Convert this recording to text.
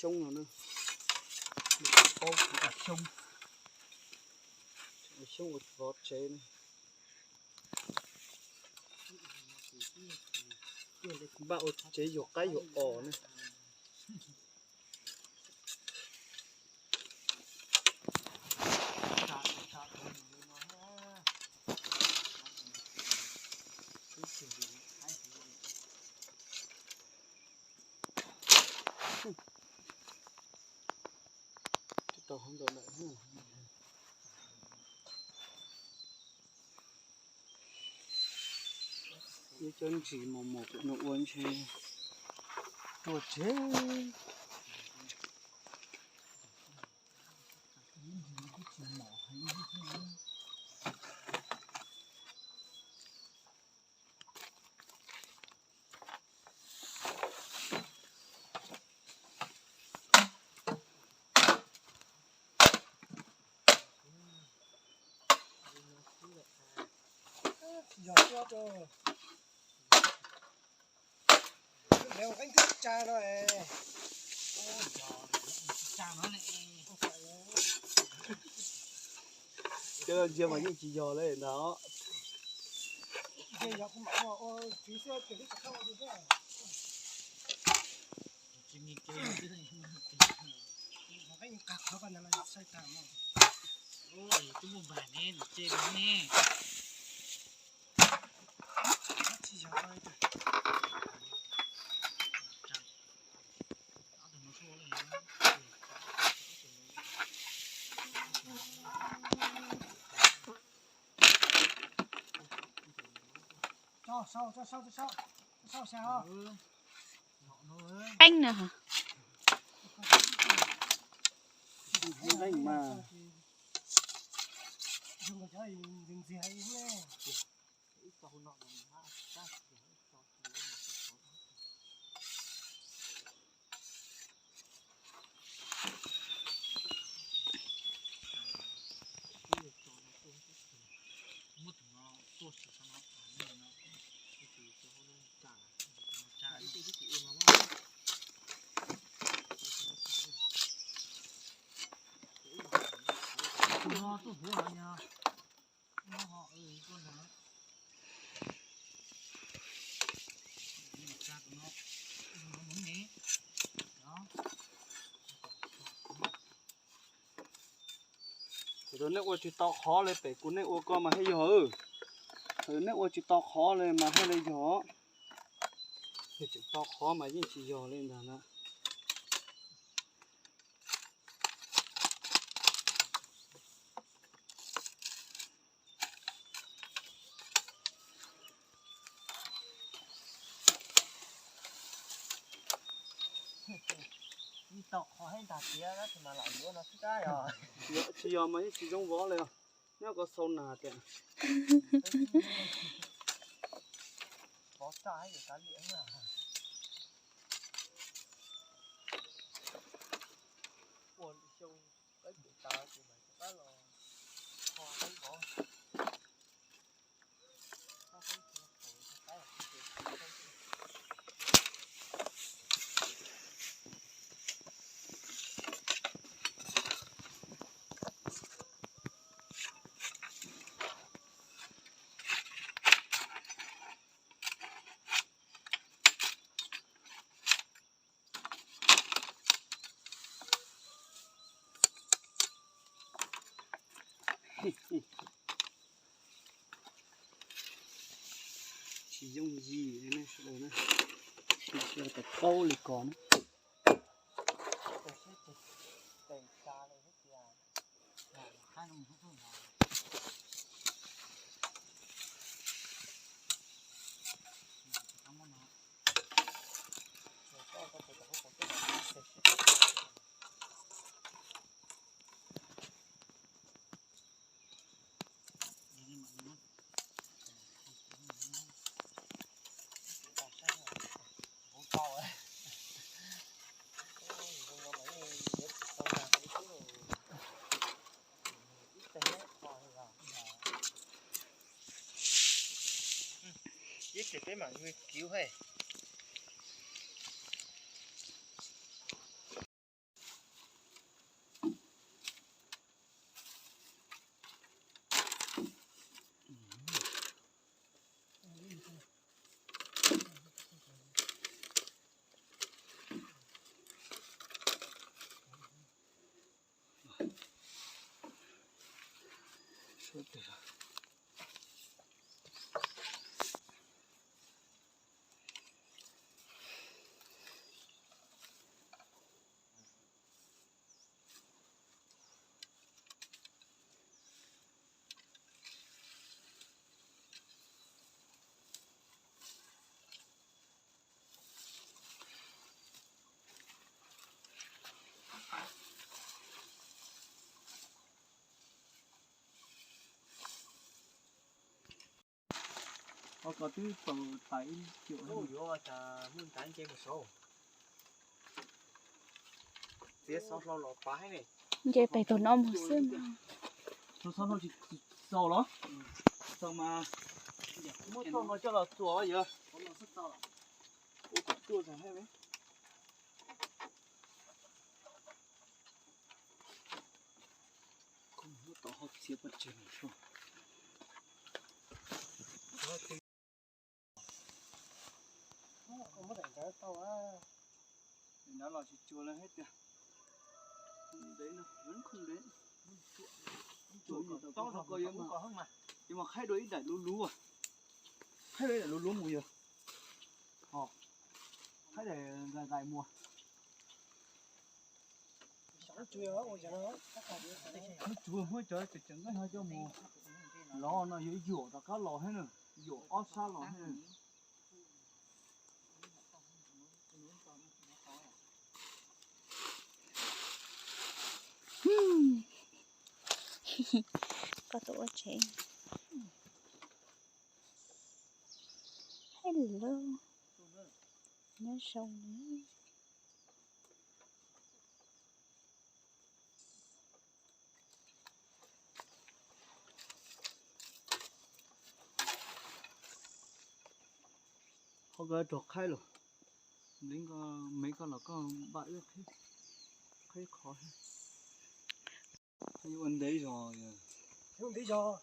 Xyoob no na, nws kuj paub kuv ua xyoob, ua xyoob ua vov tsev na. Npaj ua tsev yuag qaib yuag os na. Tsis tau hov ntawm lawm. Ib cov ntsis mos mos kuv no ua ntshe ruaj tsev. Tsis yog, lawv ua qeeb twb tsa no. Cov ntsia mas yeej tsis yog li ntag. Qeeb na hả? Qeeb mas. Kuv nej ua tsis tau qhov li pem kuv nej ua ko mas thiaj yog. Nej ua tsis tau qhov li mas thiaj li yog. Tseem tau qhov mas yeej tsis yog li ntag na. Tsis yog mas yeej tsis zoo vov li os. Nyob ko xau nas tias. Tsis yooj yim li ne sawv daws na, tsis yog tias paub li ko na. Ib txhia peb mam li kiv hais. Os, koj twb tau tas ib cuam. Yuav tas muaj tas nce mus saud. Txiav xov hlau los pav ne. Nce pem tus no mus xwb mas. Tus xov hlau tsis txaus los? Txaus mas. Muab txoj no coj los txuas yog. Ua kom tuaj tas hab. Tom ho txiav pov tseg. Nrad los tsis tsuas lawm hab tiag. Ntev no, tsuas tau ko yuav mas qhaib dua ib daim luv luv, qhaib dua ib daim luv luv mus yog, qhaib daim nqaim nqaim mus. Tsuas muab cov tseem tseem nqaij no coj mus lov no yuav yuam rov qab los hab na, yuam ob sab los hab na. Koj tuaj ua tsev. Hello. Nyob zoo na. Qhov ko rau qhaib los, ntev ko, me ko los koj npaj wb qhaib qhov. Yuav ua ntev zog, yuav ua ntev zog.